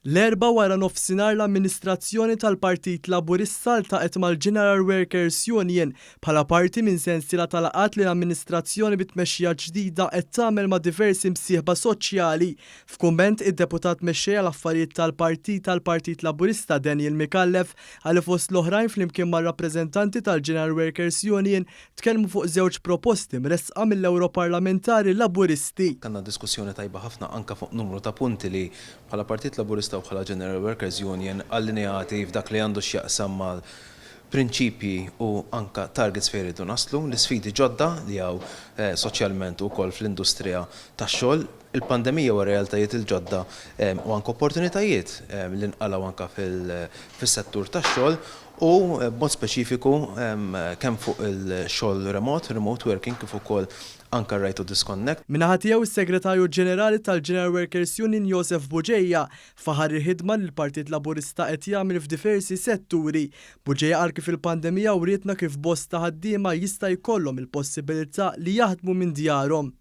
L-Erbgħa wara nofsinhar l-amministrazzjoni tal-Partit Laburista ltaqgħet mal-General Workers Union bħala parti minn sensiela ta' laqgħat li l-amministrazzjoni bi tmexxija ġdida qed tagħmel ma' diversi msieħba soċjali. F'kumment, id-Deputat Mexxej għal Affarijiet tal-Partit tal-Partit Laburista Daniel Micallef qal li fost l-oħrajn flimkien mar-rappreżentanti tal-General Workers Union tkellmu fuq żewġ proposti mressqa mill-Ewroparlamentari Laburisti. Kellna diskussjoni tajba ħafna anke fuq numru ta' punti li bħala Partit Laburista u bħala General Workers Union allineati f'dak li għandu x'jaqsam ma' prinċipji u anke targets fejn irridu naslu, l-isfidi ġodda li hawn soċjalment u wkoll fl-industrija tax-xogħol, il-pandemija u r-realtajiet il-ġodda u anke opportunitajiet li nqalgħu anke fis-settur tax-xogħol u b'mod speċifiku kemm fuq il-xogħol remot, remote working, kif ukoll anke r-right to disconnect. Min-naħa tiegħu s-Segretarju Ġenerali tal-General Workers Union Josef Bugeja faħar il-ħidma li l-Partit Laburista qed jagħmel f'diversi setturi. Bugeja qal kif il-pandemija wrietna kif bosta ħaddiema jista' jkollhom il-possibilità li jaħdmu minn djarhom.